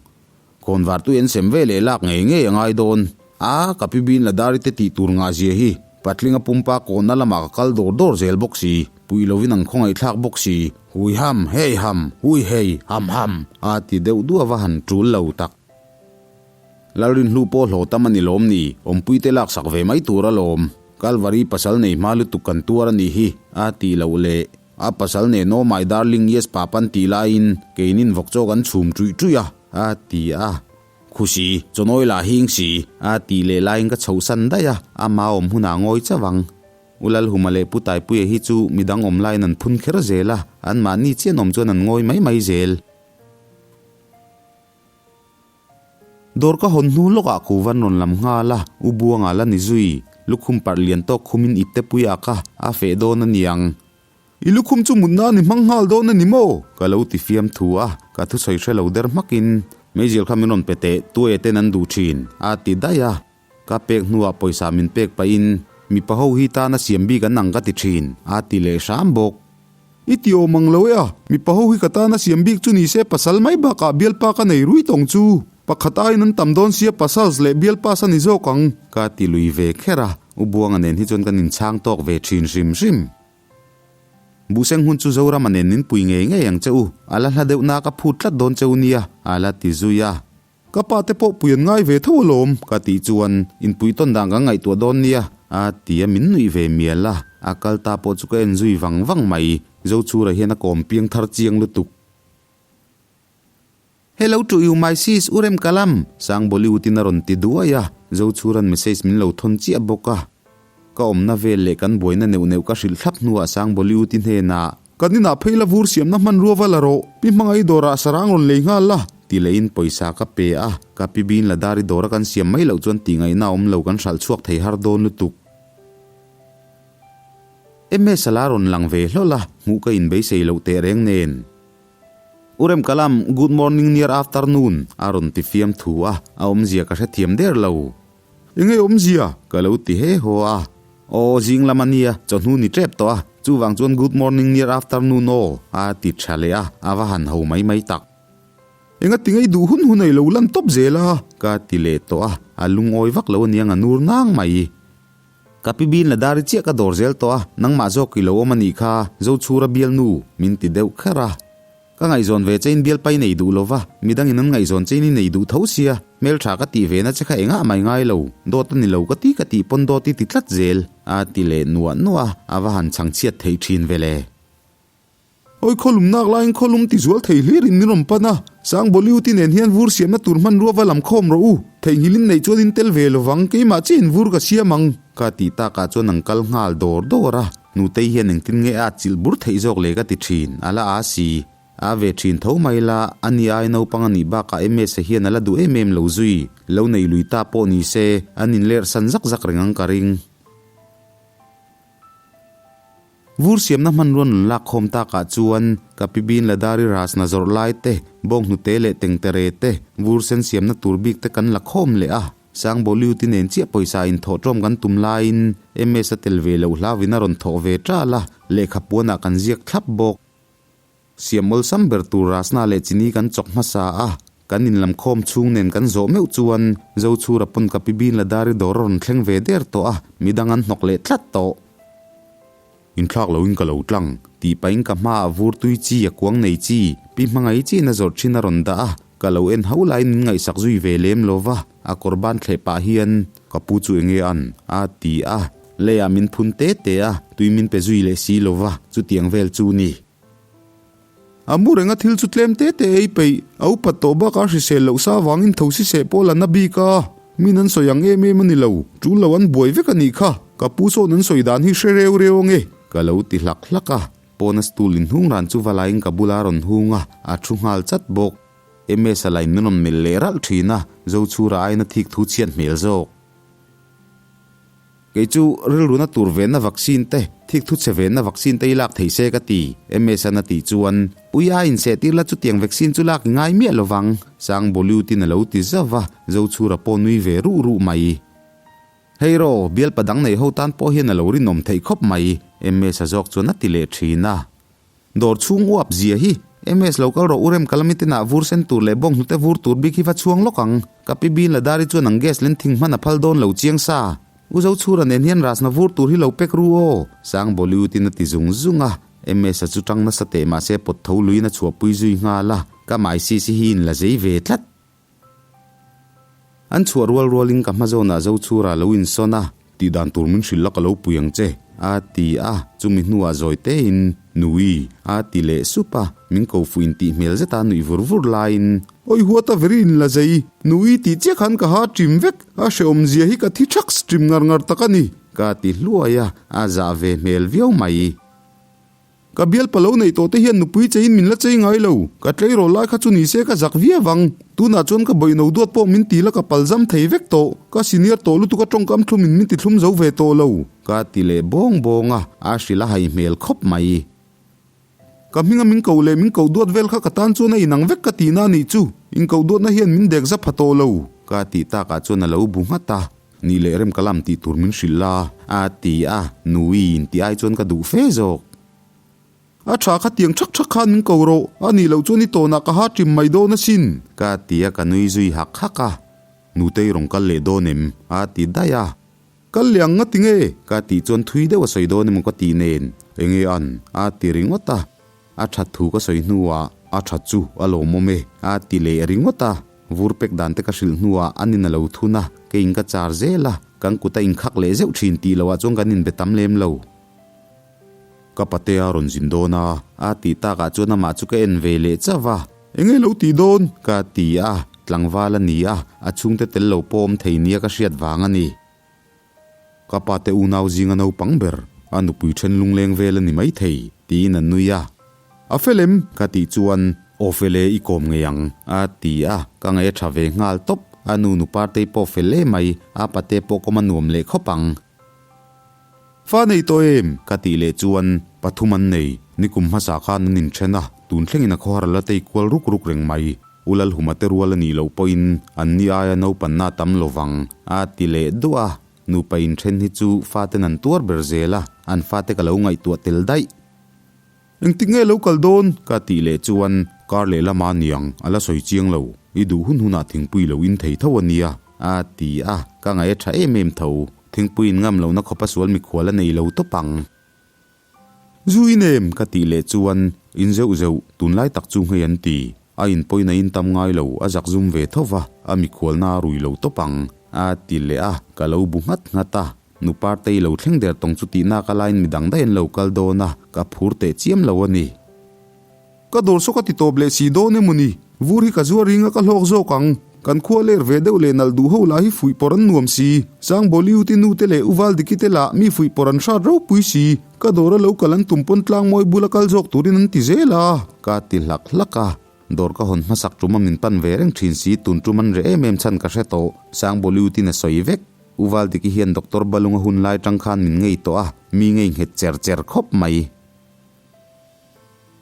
Khawnvar tui an sem ve leh lak ngei ngei a ngai dawn. A, ka pi bin Ladari te tih tur ngah zia hi, patlinga pumpa kawnna lamah ka kal dawr dawr zel bawk si, puih lovin an khawngaihthlak bawk si, hui ham, hei ham, hui hei, ham ham, a ti deuh duah va han tul lo tak. Lalrinhlu pawh hlawh tam a ni lawm ni, awmpui te laksak ve mai tur alawm. Kalvari pasal nei hma lutuk kan tuar a nih hi, a tih loh leh. A pasal nen aw my darling yes papa an tih laiin keinin vawk chaw kan chhum ṭuih ṭuih a, a ti a. Khusi, chawnawi lah hing si, a tih leh laiin ka chhohsan daih a, ama awm hunah ngawi chauh ang. U Lalhuma leh Pu Taipuia hi chu midang awm laiin an phun kher zel a, anmahni chian awm chuan an ngawi mai mai zel. Dawr ka hawn hnu lawkah ku van rawn lam nghal a, U Buanga la ni zui. Lukhum parh lian tawk khumin ipte pui ak a, a feh dawn a niang. I lukhum chu mutna a ni hmang nghal dawn a ni maw? Ka lo ti fiam thu a, ka thusawi hre lo der hmakin, Meizial kha min rawn pe teh, tuaia ten an duh thin, a ti daih a. Ka pek hnuah pawisa min pek pahin, Mipa ho hi tana siam bik an ang ka ti thin, a ti leh hram bawk. I ti awm ang lo e a, mipa ho hi ka tana siam bik chu ni se pasal mai bakah bialpa ka nei rui tawng chu. Pakhat aiin an tam dawn sia pasals leh bialpas a ni zawk ang. Ka ti lui ve kher a, U Buanga nen hi chuan kan inchhang tawk ve thin hrim hrim. Buhseng hun chu Zorama nen min pui ngei ngei ang che u, a la hla deuh na ka phut tlat dawn che u nia, a la ti zui a. Ka pa te pawh pui an ngai ve tho alawm ka tih chuan inpui tawn dan kan ngaihtuah dawn nia a ti a min nuih ve mial a, a kal ta pawh chu ka en zui vang vang mai, Zochhura hian a kawm piang thar chiang lutuk. Hello to you my sis U Remkalam! Sang Bollywood in a rawn ti duai a, Zochhura'n message min lo thawn chiah bawk a. Ka awmna vel leh kan buaina neuh neuh ka hrilh thlap hnuah Sang Bollywood i hnenah Kan inah phei la vur siamna hmanrua va la rawh, pi hmangaih dawrah sarang rawn lei nghal la, ti lehin pawisa ka pe a, ka pi bin la dari dawra kan siam mai loh chuan tih ngaihna awm lo kan hralh chhuak thei har dawn lutuk. MS a la rawn lang ve hlawl a, hmuh ka inbeisei loh teh reng nen. U Remkalam, good morning near afternoon, a rawn ti fiam thu a, a awmzia ka hrethiam der lo. Enge awmzia? Ka lo ti he haw a. Aw, zing lam a nia, chawhnu ni tep tawh a, chuvang chuan good morning near afternoon aw, a ti tha leh a, a va han ho mai mai tak. Enga ti ngei duh hun hun a i lo lan tawp zel a? Ka ti leh tawh a, a lungawi vak lo aniang a nur nang mai. Ka pi bin la dari chiah ka dawr zel tawh a, nangmah zawk i lo awm a nih kha, Zochhura bialnu, min ti deuh kher a. Ka ngaihzawn ve chein bialpa i nei duh lo va, midangin an ngaihzawn chein i nei duh tho sia, hmeltha ka tih ve na che kha engah mai ngai lo, dawt a ni lo ka ti ka tih pawn dawt i ti tlat zel, a ti leh nuah nuah a, a va han chhang chhiat theih thin ve le. Awi khawlum nak laiin khawlum ti zual thei hlir in min rawn pan a, Sang Bollywood-i nen hian vur siamna tur hmanrua va lam khawm rawh u, theihnghilh in neih chuan in tel ve lovang, keimah chiah in vur ka siam ang. Ka tih takah chuan an kal nghal dawr dawr a, Nutei hian engtin nge a chilh bur theih zawk le ka ti thin, a la a si. A ve thin tho mai la, a ni ai naupang a nih bakah Ms-a hian a la duh em em lo zui, lo nei lui ta pawh ni se, an inlerh san zak zak reng ang ka ring. Vur siamna hmanrua nun lak khawm takah chuan ka pi bin Ladari Rasna zawrh lai te, bawnghnute leh tengtere te, vur sen siamna tur bik te kan la khawm leh a. Sang Bollywood-i nen chiah pawisa inthawh ṭawm kan tum laiin MS a tel ve loh hlauin a rawn thawh ve ṭal a, lehkha puanah kan ziak thlap bawk. Siam awlsam ber tur Rasna leh Chini kan chawk hmasa a, kan inlamkhawm chhung nen kan zawh meuh chuan Zochhura pawn ka pi bin Ladari dawr a rawn thleng ve der tawh a, midang an hnawk leh tlat tawh. Inthlak loin ka lo tlang, tih pahin ka hmaah vur tui chi a kuang nei chi, pi hmangaih chiin a zawrh thin a rawn dah a, ka lo en ho laiin min ngaihsak zui ve lem lo va, a kawr ban thleh pah hian, Ka pu chu enge an? a ti a, leiah min phun te te a, tui min pe zui leh si lo va, chutiang vel chu ni. A mu renga thil chu tlem te te ei peih, a upat tawh bakah hrisel loh sa avangin tho si seh pawh la na bik a, min an sawi ang em em a ni lo, tul lo an buai vek a nih kha, ka pu sawn an sawi dan hi hre reu reu ang e. Ka lo ti hlak hlak a, pawna stool inhung ran chu va laiin ka bula rawn hung a, a thu nghal chat bawk. MS-a lain min rawn melh leh ralh thin a, Zochhura aiin a thik thu chhiat hmel zawk. Kei chu rilruna tur venna vaccine te, thik thu chhe venna vaccine te i lak thei se ka ti, MS-an a tih chuan, Ui a insehtir la chutiang vaccine chu lak i ngai miah lovang, Sang Bollywood-in a lo ti zauh va, Zochhura pawh nui ve ruh ruh mai. Hei rawh, bialpa dang nei ho tan pawh hian a lo rinawm theih khawp mai, MS-a zawk chuan a ti leh thin a. Dawr chhung uap zia hi MS lo kal rawh u rem kalami te nah vur sen tur leh bawng hnute vur tur bik hi va chhuang lawk ang. Ka pi bin Ladari chuan ang gas len thing hman a phal dawn lo chiang sa. U Zochhura nen hian rasna vur tur hi lo pek ru aw. Sang Bollywood in a ti zung zung a. MS a chu tang nasa teh mahse pawt tho luiin a chhuahpui zui nghal a. Ka mai sisi hi in la zei ve tlat. An chhuah rual rualin ka hma zawnah Zochhura lo insawn a. Tih dan tur min hrilh la ka lo pui ang che, a ti a, chumi hnuah zawi tein, Nui, a ti leh sup a, min ko fuh intih hmel zeta nuih vur vur laiin. Awi huat a veri in la zei, Nui tih chiah khan ka ha ṭim vek, a hrehawm zia hi ka thi ṭhaks ṭim ngar ngar tak a ni. Ka ti hluai a, a zah ve hmel viau mai. Ka bialpa lo neih tawh te hian nupui cheiin min la chei ngai lo. Ka tleirawl lai kha chu ni se ka zak viau ang. Tunah chuan ka bawihno duat pawh min ti la ka palzam thei vek tawh. Ka senior tawh lutuk a tawngkam thlum in min ti thlum zo ve tawh lo. Ka ti leh bawng bawng a, a hrilh a hai hmel khawp mai. Ka hminga min koh leh min koh duat vel kha ka tan chuan a inang vek ka tihna a nih chu. Inkoh duatna hian min dek za pha tawh lo. Ka tih takah chuan a lo bu nghat a. Nih leh rem ka lam tih tur min hrilh la, a ti a, Nui in tih ai chuan ka duh fe zawk. A tha kha tiang thak thak khan min ko rawh, a nih loh chuan i tawnah ka ha ṭim mai dawn asin. Ka ti a, ka nui zui hak hak a. Nutei rawn kal leh dawn em? a ti daih a. Kal leh ang nga ti nge? Ka tih chuan thui deuh a sawi dawn emaw ka tih nen. Enge an? a ti ringawt a. A that thu ka sawi hnuah a that chu a lawmawm e a ti leh ringawt a, vur pek dan te ka hrilh hnuah an in a lo thun a, keiin ka char zel a, kan kut a inkhak leh zeuh thin tih loah chuan kan inbe tam lem lo. Ka pate a rawn zin dawn a, a tih takah chuan amah chu ka en ve leh chauh a. Enge lo tih dawn? Ka ti a, tlangval a ni a, a chhungte tel lo pawh awm thei nia ka hriat vang a ni. Ka pa te unau zinga naupang ber, a nupui then lungleng vel a ni maithei, tiin a nui a. A fel em? Ka tih chuan, Aw fel e, i kawm ngei ang, a ti a, ka ngaih a tha ve nghal tawp. A nu nu Partei pawh fel e mai, a pate pawh kawm a nuam leh khawp ang. Fa nei tawh em? Ka tih leh chuan, Pathum an nei, nikum hmasa khan an inthen a, tun thlengin a khawhar la tei kual ruk ruk reng mai. U Lalhuma te rual a nih loh pawhin an ni aia naupanna a tam lo vang, a ti leh duah a. Nupa inthen hi chu faten an tuar ber zel a, an fate ka lo ngaihtuah tel daih. Engtik nge lo kal dawn? Ka tih leh chuan Kar lehlam a niang, a la sawi chiang lo. I duh hun hunah thingpui lo in thei tho a nia, a ti a, ka ngaih a tha em em tho. Thingpui in ngam lohna khawpa sual mikhual a nei lo tawp ang. Zu in em? ka tih leh chuan, In zeuh zeuh, tunlai tak chu nghei an ti. A in pawhin a in tam ngai lo, a zak zum ve tho va, a mikhualna a rui lo tawp ang, a ti leh a, ka lo bu nghat nghat a. Nu Partei lo thleng der tawng chu tihnak a laiin midang daih an lo kal dawn a, ka phur teh chiam lo a ni. Ka dawr saw ka ti tawp leh si dawn emaw ni? Vur hi ka zuar ring a ka hlawk zawk ang. Kan khua ler ve deuh leh nalh duh ho lah hi fuih pawr an nuam si. Sangbawliu te nu te leh Uval Diki te lah mi fuih pawr an hrat ropui si. Ka dawr a lo kal an tum pawn tlang mawi bula kal zawk turin an ti zel a. Ka ti hlak hlak a. Dawr ka hawn hmasak tum a min pan ve reng thin si tun tum an reh em em chhan ka hre tawh. Sangbawliu tin a sawi vek. Uval Diki hian Doctor Balunga hun lai tang khan min ngei tawh a, mi ngei nghet cher cher khawp mai.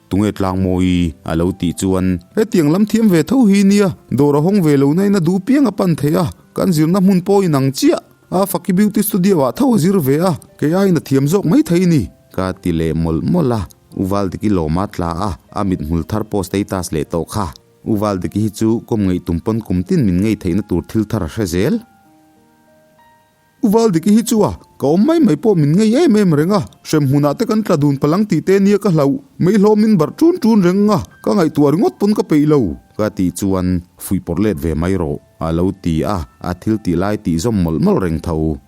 Tunge Tlangmawi? a lo tih chuan. Hetiang lam thiam ve tho hi nia, dawr a hawng ve lo nain a duh piang a pan thei a, kan zirna hmun pawh inang chiah. A Faki Beauty Studio ah tho a zir ve a, kei aiin a thiam zawk mai thei ni. Ka ti leh mawlh mawlh a, U Valdiki lawm a tla a, a mithmul thar pawh status leh tawh kha. U Valdiki hi chu kawm ngaih tum pawn kum tin min ngei theihna tur thil thar a hre zel. U Valdiki hi chu a, ka awm mai mai pawh min ngei em em reng a, hrem hmunah te kan tla dun palang tih te nia ka hlauh, mei hlawm min barh ṭun ṭun reng a, ka ngaihtuah ringawt pawn ka peih lo. Ka tih chuan fuih pawrh let ve mai rawh, a lo ti a, a thil tih lai tih zawm mawlh mawlh reng tho.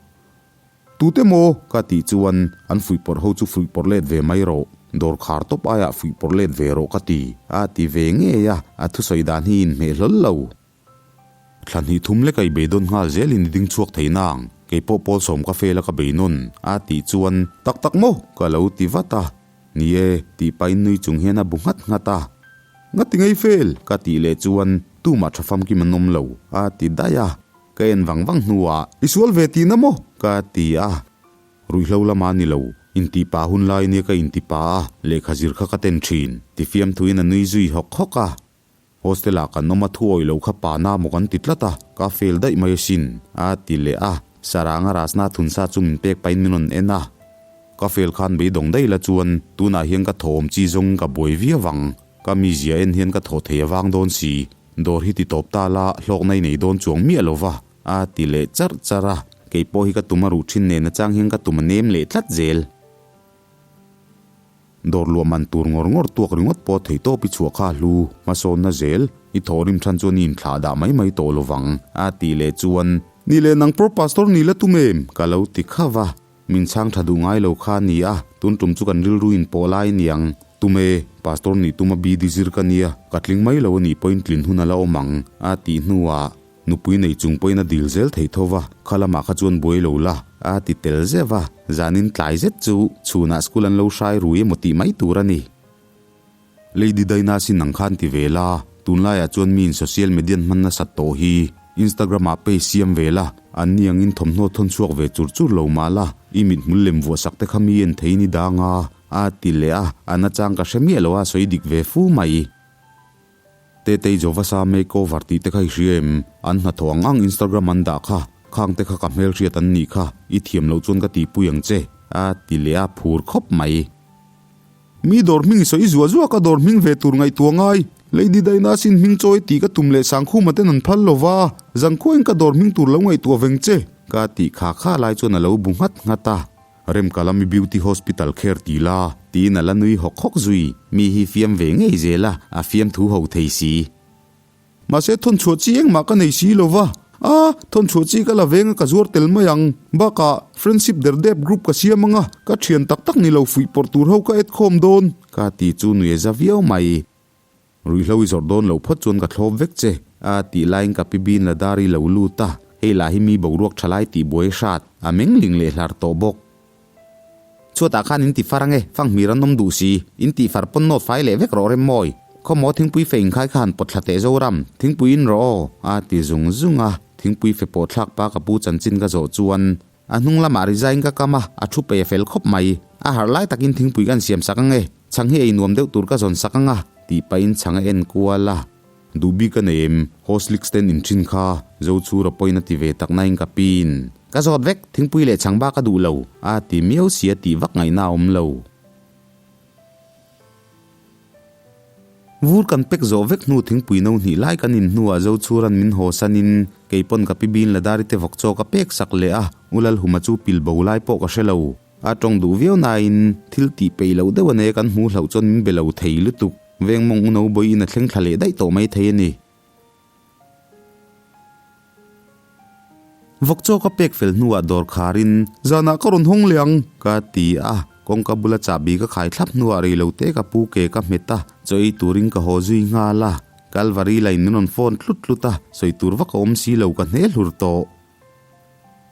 Tute maw? Ka tih chuan an fuih pawrh ho chu fuih pawrh let ve mai rawh, dawr khar tawp aiah fuih pawrh let ve rawh ka ti, a ti ve ngei a, a thusawi dan hi inhmeh hlawl lo. Thla hnih thum lek a i beidawn nghal zelin i ding chhuak thei nang, kei pawh pawl sawm ka fail a ka beinawn, a tih chuan, Tak tak maw? Ka lo ti vat a. Ni e, tih pahin nui chung hian a bu nghat nghat a. Ngati ngei fail? Ka tih leh chuan, Tumah tha famkim an awm lo, a ti daih a. Ka en vang vang hnuah, I sual ve tihna maw? Ka ti a. Ruihhlo lama ni lo, intipa hun lai nia ka intipa a, lehkha zir kha ka ten thin, ti fiamthuin a nui zui hawk hawk a. Hostel ah kan awm a thuawi lo kha pa na maw kan ti tlat a, ka fail daih mai asin, a ti leh a, Saranga Rasna thunsa chu min pek pahin min rawn en a. Ka fail khan beidawng daih la chuan tunah hian ka thawm chi zawng ka buai viau ang, ka mizia en hian ka thaw thei avang dawn si, dawr hi ti tawp ta la hlawkna i nei dawn chuang miah lo va, a ti leh charh charh a, keipawh hi ka tum a ruh thin nen achang hian ka tum a nem leh tlat zel. Dawr luah man tur ngawr ngawr tuak ringawt pawh thei tawp i chhuah kha a hlu, hmasawnna zel, i thawhrim than chuan i inthlah dah mai mai tawh lo vang, a tih leh chuan, Ni leh nang pawr pastor ni la tum em? Ka lo ti kha va, min chhang tha duh ngai lo kha a ni a, tun tum chu kan rilru in pawh lai aniang. Tum e, pastor nih tuma BD zir ka nia, ka tling mai lo a nih pawhin tlin hun a la awm ang, a tih hnuah, Nupui nei chung pawhin a dil zel thei tho va, kha lamah kha chuan buai lo la, a ti tel zeuh va, zanin tlai zet chu chhunah school an lo hrai rui emaw tih mai tur a ni. Lady Dinah sin ang khan ti ve la, tunlaiah chuan miin social media an hman nasat tawh hi Instagram ah page siam ve la, an ni angin thawmhnaw thawn chhuak ve chur chur lo mah la, i mithmul lem vuah sak te kha mi en theiin i dang a, a ti leh a, a nachang ka hre miah lo a sawi dik ve fu mai. Tetei Jovasa makeover tih te kha i hria em? An hnathawh ang ang Instagram an dah kha, khang te kha ka hmelhriat an nih kha, i thiam loh chuan ka tihpui ang che, a ti leh a, phur khawp mai. Mi dawr hming i sawi zuah zuah ka dawr hming ve tur ngaihtuah ngai, Lady Daina sin hming chawi tih ka tum leh Sangkhuma ten an phal lo va, zangkhuain ka dawr hming tur lo ngaihtuah veng che. Ka tih kha kha lai chuan a lo bu nghat nghat a. Remkalami Beauty Hospital kher ti la, tiin a la nui hawk hawk zui. Mi hi fiam ve ngei zel a, a fiam thu ho thei si. Mahse thawnchhuah chi engmah ka nei si lo va, a, thawnchhuah chi ka la veng a ka zuar tel mai ang. Bakah, Friendship Derdep group ka siam ang a, ka thian tak tak ni lo fuih pawrh tur ho ka add khawm dawn. Ka ti chu nui a za viau mai. Ruihhlo i zawrh dawn loh phawt chuan ka thlawp vek che, a tih laiin ka pi bin ladar i lo lut a, hei lah hi mi boruak tha lai tih buai hrat, a meng ling leh hlar tawh bawk. Chhuatah khan in ti far ange, fanghmir an awm duh si, in tih far pawn nawt fai leh vek rawh rem mawi. Khawmaw thingpui fe inkhai kha han pawt thla teh Zoram, thingpui in rawh aw, a ti zung zung a, thingpui fe pawh thlak pa ka pu chanchin ka zawh chuan A hnung lamah resign ka kam a, a thu pe fel khawp mai. A harh lai takin thingpui kan siam sak ang e, chhang hi ei nuam deuh tur ka zawn sak ang a, tih pahin chhang a en kual a. Duh bik a nei em? Host licks ten in thin kha, zo chhura pawhin a ti ve tak nain ka pin. Ka zawt vek, thingpui leh chhang bak a duh lo, a ti miau sia tih vak ngaihna a awm lo. Vur kan pek zawh vek hnu thingpui no hnih lai kan in hnuah Zochhuran min haw sanin kei pawn ka pi bin Ladari te vawk chaw ka pek sak leh a, U Lalhuma chu pil bo lai pawh ka hre lo. A tawng duh viau nain thil tih peih loh deuh a nei a kan hmuh hlauh chuan min be lo thei lutuk. Vengmawng u no bawiin a thleng thla leh daih tawh mai thei a ni. Vawk chaw ka pek fel hnuah dawr kharin zanah ka rawn hawng leh ang ka ti a, kawngka bula chahbi ka khai thlap hnuah rei lo te ka pu ke ka hmet a, chaw ei turin ka haw zui nghal a, Kalvari line min rawn phone tlut tlut a, sawi tur vak a awm si lo ka hne hlur tawh.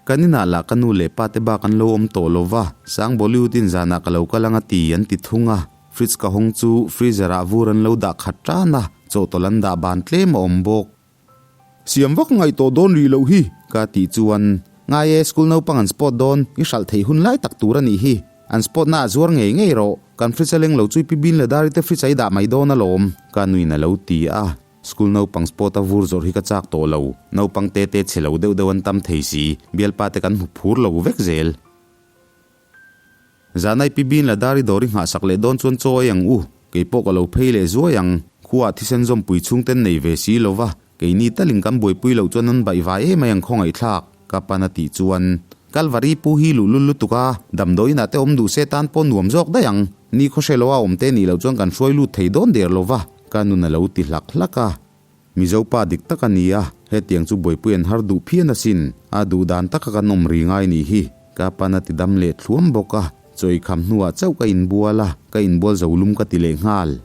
Kan inah lah ka nu leh pa te bak an lo awm tawh lo va, Sang Bollywood-in zanah ka lo kal ang a ti an ti thung a, fridge ka hawng chu freezer ah vur an lo dah khat tan a, chawhtawlh an dah ban tlem a awm bawk. Siam vak ngaih tawh dawn rih loh hi ka tih chuan, Ngai e, school naupang an sport dawn, i hralh theih hun lai tak tur a nih hi. An sport na ah zuar ngei ngei rawh, kan fridge a leng lo chu i pi bin leh dari te fridge a i dah mai dawn alawm, ka nuin a lo ti a. School naupang sport a vur zawrh hi ka chak tawh lo, naupang te te chhe lo deuh deuh an tam thei si, bialpa te kan hmu phur lo vek zel. Zanai pi bin la dari dawr i nghahsak leh dawn chuan chaw ei ang u, kei pawh ka lo phei leh zuai ang, khuaah thisen zawmpui chhungten nei ve si lo va, keini talin kan buaipui loh chuan an baih vai em mai ang khawngaihthlak, ka pan a tih chuan Kalvari pu hi luhlul lutuk a, damdawiinah te awm duh se tan pawh nuam zawk daih ang, ni khawhre loa awm te nih loh chuan kan hruai lut thei dawn der lo va, ka nun a lo ti hlak hlak a. Mizo pa dik tak a ni a, hetiang chu buaipui an har duh phian asin, a duh dan taka kan awm ri ngai nih hi, ka pan a ti dam leh thluam bawk a, chaw i kham hnuah chauh ka inbual a, ka inbual zo lum ka ti leh nghal.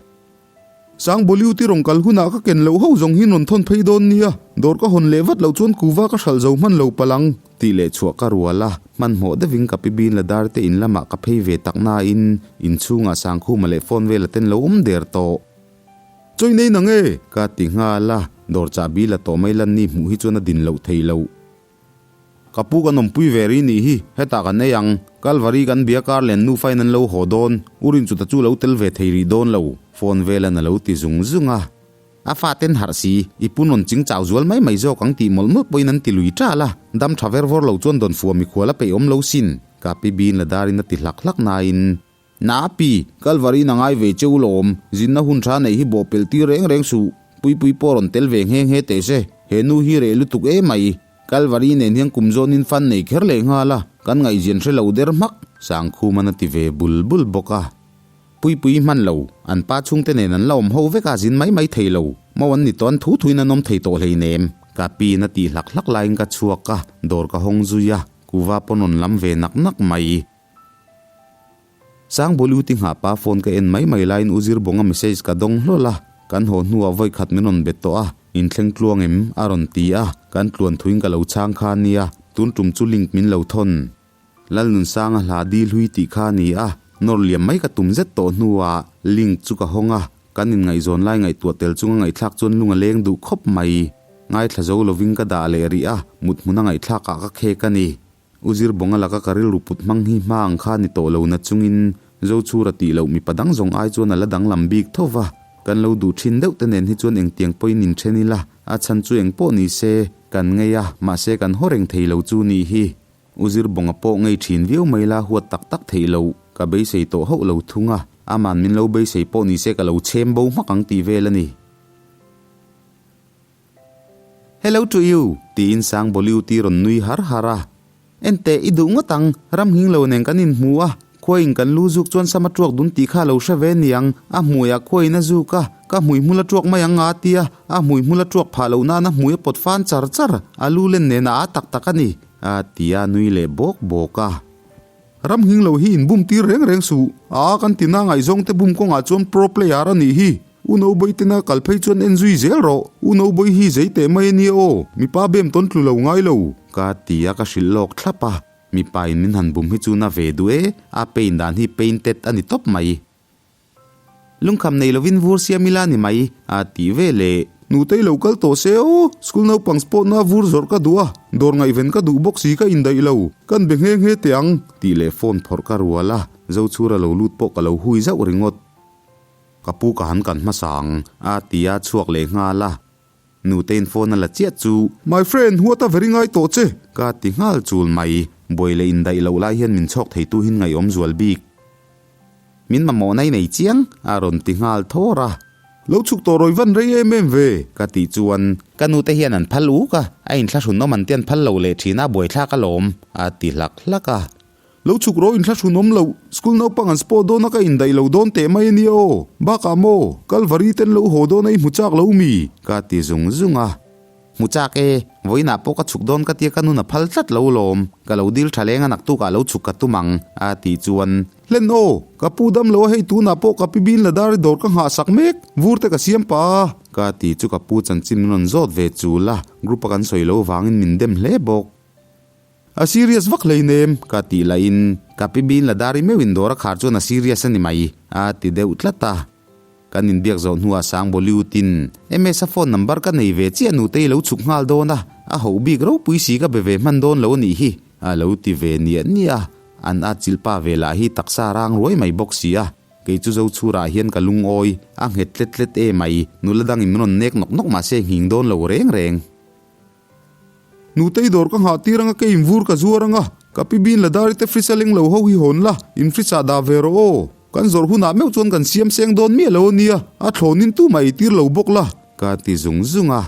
Sang Bollywood i rawn kal hunah ka ken loh ho zawng hi rawn thawn phei dawn nia, dawr ka hawn leh vat loh chuan kuva ka hralh zo hman lo palh ang, tih leh chhuah ka rual a, hmanhmawh deuhin ka pi bin la dar te in lamah ka phei ve tak nain inchhungah Sangkhuma leh phone vela ten lo awm der tawh. Chawi nei nang e! Ka ti nghal a, dawr chahbi la tawh mai lan ni hmuh hi chuan a din loh thei loh. Ka pu kan awmpui ve ri nih hi, hetah kan ei ang. Kalvari kan bia kar len nufa in an lo haw dawn, u Rinchuta chu lo tel ve thei rih dawn lo, phone velan a lo ti zung zung a. A faten harh si, i pu nawn ching chau zual mai mai zawk ang tih mawlh mawlh pawhin an ti lui ṭal a, dam ṭha ver vawr lo chuan dawn fuah mikhual a peih awm lo sin, ka pi bin la darin a ti hlak hlak nain. Na pi, Kalvari na ngai ve che u lawm, zinna hun tha neih hi bawh pelh tir reng reng suh, Puipui pawh rawn tel ve nghe nghe teh se, he nu hi reh lutuk e mai. Kalvari nen hian kum zawnin fan nei kher leh nghal a, kan ngaihzian hre lo der hmak, Sangkhuman a ti ve bul bul bawk a. Puipui hman lo, an pa chhungte nen an la awm ho vek a zin mai mai thei lo, mo an ni tawh an thu thuin an awm thei tawh hleinem, ka piin a tih hlak hlak laiin ka chhuak a, dawr ka hawng zui a, kuva pawn rawn lam ve nak nak mai. Sangbawlh u ti nghah pa phone ka en mai mai laiin U Zirbawnga message ka dawng hlawl a, kan haw hnuah vawi khat min rawn bet tawh a, inthleng tluang em? a rawn ti a, kan tluan thuin ka lo chhang kha nia, tun tum chu link min lo thawn. Lalnunsanga hla dil hlui tih kha a ni a, nawr liam mai ka tum zet tawh hnuah link chu ka hawng a, kan inngaihzawn lai ngaihtuah tel chunga ngaihthlak chuan lung a leng duh khawp mai. Ngaithla zo lovin ka dah leh rih a, mut hmuna ngaihthlakah ka khek a ni. U Zirbawnga laka ka rilru put hmang hi hma ang kha ni tawh lo na chungin Zochhura tih loh mipa dang zawng ai chuan a la danglam bik tho va, kan lo duh thin deuh te nen hi chuan engtiang pawhin inthen ila, a chhan chu eng pawh ni se, kan ngei a, mahse kan haw reng thei lo chu nih hi. U Zirbawnga pawh ngei thin viau mai la huat tak tak theih loh, ka beisei tawh hauh lo thung a, aman min lo beisei pawh ni se ka lo chhem bo hmak ang tih vel a ni. Hello to you, tiin Sangbawliuti rawn nui har har a. Enteh, i duh ngawt ang, ram nghing lo nen kan inhmu a, khuaiin kan lu zuk chuan sama tuak dun tih kha lo hre ve niang, a hmuiah khuaiin a zuk a, ka hmui hmul a tuak mai ang nga a tia, a hmui hmul a tuak phah loh nan a hmui a pawt fan char char, a lu len nen a aa tak tak a ni, a ti a nui leh bawk bawk a. Ram nghing lo hi inbum tir reng reng suh, a kan tina ngaihzawng te bum kawngah chuan pro player a nih hi. U Noboi tena kal phei chuan en zui zel rawh, U Noboi hi zei teh mai a nia aw, mipa bem tawn tlu lo ngai lo. Ka ti a ka hrilh lawk thlap a, mipa in min han bum hi chu na ve duh e, a paint dan hi painted a ni tawp mai. Lungkham nei lovin vur siam ila ni mai, a ti ve leh. Nutei lo kal tawh se aw, school naupang sport na vur zawrh ka duh a, dawr ngaihven ka duh bawk si ka indaih lo, kan be nghe nghe teh ang. Tih leh phone phawrh ka rual a, Zochhura lo lut pawh ka lo hui zauh ringawt. Ka pu ka han kan hmasa ang, a ti a chhuak leh nghal a. Nutein phone a la chiah chu. My friend, huat a veri ngai tawh che! Ka ti nghal chul mai. Buai leh indaih loh lai hian min chhawk theitu hin ngaihawm zual bik. Min mamawh nai nei chiang, a rawn ti nghal thawr a. Lo chhuk tawh rawi van rei em em ve, ka tih chuan. Ka nute hian an phal uk a, a inthlahrunawm an tian phal lo leh thin a, buaithlak alawm, a ti hlak hlak a. Lo chhuk rawh inthlahrunawm loh, school naupang an sport dawn a ka indaih lo dawn teh mai a nia aw, bakah maw, Kalvari ten lo haw dawn a i hmu chak lo mi? ka ti zung zung a. Hmu chak e, vawiinah pawh ka chhuk dawn ka tia ka nun a phal tlat lo lawm, ka lo dil tha leng a naktukah lo chhuk ka tum ang, a tih chuan. Hlen aw, ka pu dam lo a hei tunah pawh ka pi bin la dar i dawr ka nghah sak mek, vur te ka siam pah a, ka ti chu ka pu chanchin min rawn zawt ve chul a, group a kan sawi lo vangin min dem hle bawk. A serious vak hleinem, ka tih lahin ka pi bin la dar i meuhin dawr a khar chuan a serious a ni mai, a ti deuh tlat a. Kan inbiak zawh hnuah Sang Bollywood-in MS-a phone number ka nei ve chiah nutei lo chhuk nghal dawn a, a hoh bik ropui si ka be ve hman dawn lo a nih hi, a lo ti ve niah niah a. An atchilh pa ve lah hi taksa rang ruai mai bawk si a, kei chu Zochhurah hian ka lungawi, a nghet tlet tlet e mai, nula dangin min rawn nek nawk nawk mah se nghing dawn lo reng reng. Nutei dawr ka nghah tir anga ka invur ka zuar anga, ka pi bin la dari te fridge a leng lo ho hi hawn la, in fridge ah dah ve rawh aw. Kan zawrh hunah meuh chuan kan siam seng dawn miah lo ania, a thlawnin tumah ei tir lo bawk la, ka ti zung zung a.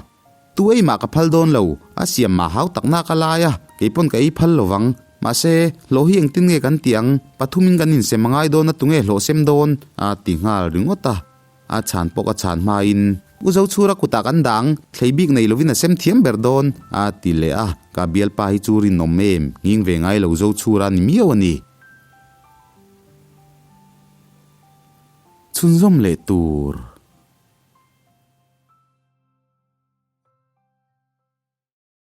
Tu ei mah ka phal dawn lo, a siam mah hau tak nak a lai a, kei pawn ka ei phal lo vang. Mahse, hlawh hi engtin nge kan tih ang, pathumin kan insem a ngai dawn a tunge hlawh sem dawn, a ti nghal ringawt a. A chhan pawh ka chhan hmain U Zochhura kutah kan dang, thlei bik nei lovin a sem thiam ber dawn, a ti leh a. Ka bialpa hi chu rinawm em, nghing ve ngai lo Zochhura a ni miau a ni. Chhunzawm leh tur.